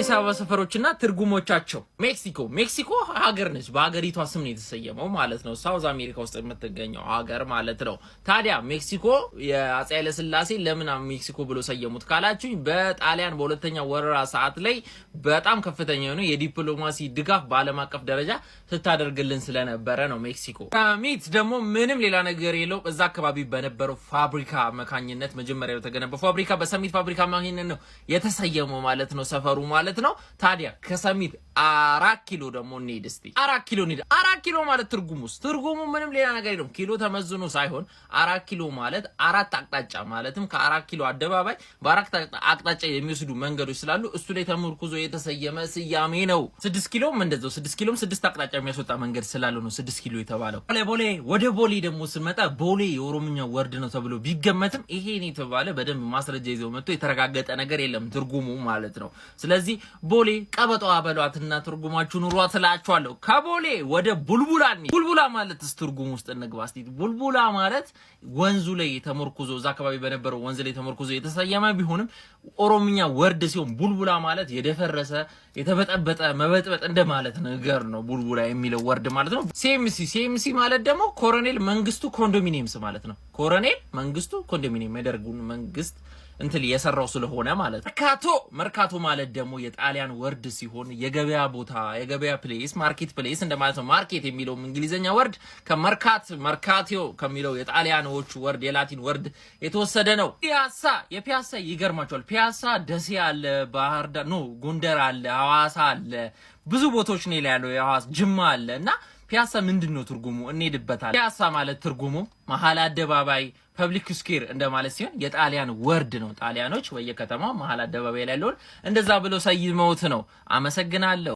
የአዲስ አበባ ሰፈሮችና ትርጉሞቻቸው። ሜክሲኮ። ሜክሲኮ ሀገር ነች። በሀገሪቷ ስም ነው የተሰየመው ማለት ነው። South America ውስጥ የምትገኘው ሀገር ማለት ነው። ታዲያ ሜክሲኮ የአፄ ኃይለሥላሴ ለምን ሜክሲኮ ብሎ ሰየሙት ካላችሁኝ፣ በጣሊያን በሁለተኛ ወረራ ሰዓት ላይ በጣም ከፍተኛ የሆነ የዲፕሎማሲ ድጋፍ በዓለም አቀፍ ደረጃ ስታደርግልን ስለነበረ ነው። ሜክሲኮ። ሰሚት ደግሞ ምንም ሌላ ነገር የለውም። እዛ አካባቢ በነበረው ፋብሪካ አማካኝነት፣ መጀመሪያ የተገነባው ፋብሪካ በሰሚት ፋብሪካ አማካኝነት ነው የተሰየመው ማለት ነው፣ ሰፈሩ ማለት ነው። ታዲያ ከሰሚት 4 ኪሎ ደግሞ እንሂድ እስቲ። 4 ኪሎ እንሂድ። 4 ኪሎ ማለት ትርጉሙስ? ትርጉሙ ምንም ሌላ ነገር የለውም። ኪሎ ተመዝኖ ሳይሆን 4 ኪሎ ማለት አራት አቅጣጫ፣ ማለትም ከ4 ኪሎ አደባባይ በአራት አቅጣጫ የሚወስዱ መንገዶች ስላሉ እሱ ላይ ተመርኩዞ የተሰየመ ስያሜ ነው። 6 ኪሎም እንደዛው፣ 6 ኪሎም ስድስት አቅጣጫ የሚያስወጣ መንገድ ስላለው ነው 6 ኪሎ የተባለው። ቦሌ፣ ቦሌ፣ ወደ ቦሌ ደግሞ ስንመጣ ቦሌ የኦሮምኛ word ነው ተብሎ ቢገመትም ይሄን የተባለ በደንብ ማስረጃ ይዘው መጥቶ የተረጋገጠ ነገር የለም ትርጉሙ ማለት ነው። ስለዚህ ቦሌ ቀበጧ በሏትና ትርጉማችሁ ኑሯ ትላችኋለሁ። ከቦሌ ወደ ቡልቡላ። ቡልቡላ ማለትስ ትርጉም ውስጥ እንግባ እስቲ። ቡልቡላ ማለት ወንዙ ላይ ተመርኩዞ፣ እዛ አካባቢ በነበረው ወንዝ ላይ ተመርኩዞ የተሰየመ ቢሆንም ኦሮምኛ word ሲሆን ቡልቡላ ማለት የደፈረሰ፣ የተበጠበጠ፣ መበጥበጥ እንደማለት ነገር ነው። ቡልቡላ የሚለው word ማለት ነው። ሲኤምሲ። ሲኤምሲ ማለት ደግሞ ኮሎኔል መንግስቱ ኮንዶሚኒየምስ ማለት ነው። ኮሎኔል መንግስቱ ኮንዶሚኒየም የደርጉን መንግስት እንትን የሰራው ስለሆነ ማለት ነው። መርካቶ። መርካቶ ማለት ደግሞ የጣሊያን word ሲሆን የገበያ ቦታ፣ የገበያ place፣ market place እንደማለት ነው። Market የሚለው እንግሊዘኛ word ከመርካት መርካቲዮ ከሚለው የጣሊያኖቹ word፣ የላቲን word የተወሰደ ነው። ፒያሳ። የፒያሳ ይገርማችኋል። ፒያሳ ደሴ አለ፣ ባህር ዳር፣ no፣ ጎንደር አለ፣ ሐዋሳ አለ፣ ብዙ ቦታዎች ነው ያለው፣ የሐዋሳ፣ ጅማ አለ። እና ፒያሳ ምንድን ነው ትርጉሙ? እንሄድበታል። ፒያሳ ማለት ትርጉሙ መሀል አደባባይ፣ public square እንደማለት ሲሆን የጣሊያን word ነው። ጣሊያኖች በየከተማው መሀል አደባባይ ላይ ያለውን እንደዛ ብለው ሰይመውት ነው። አመሰግናለሁ።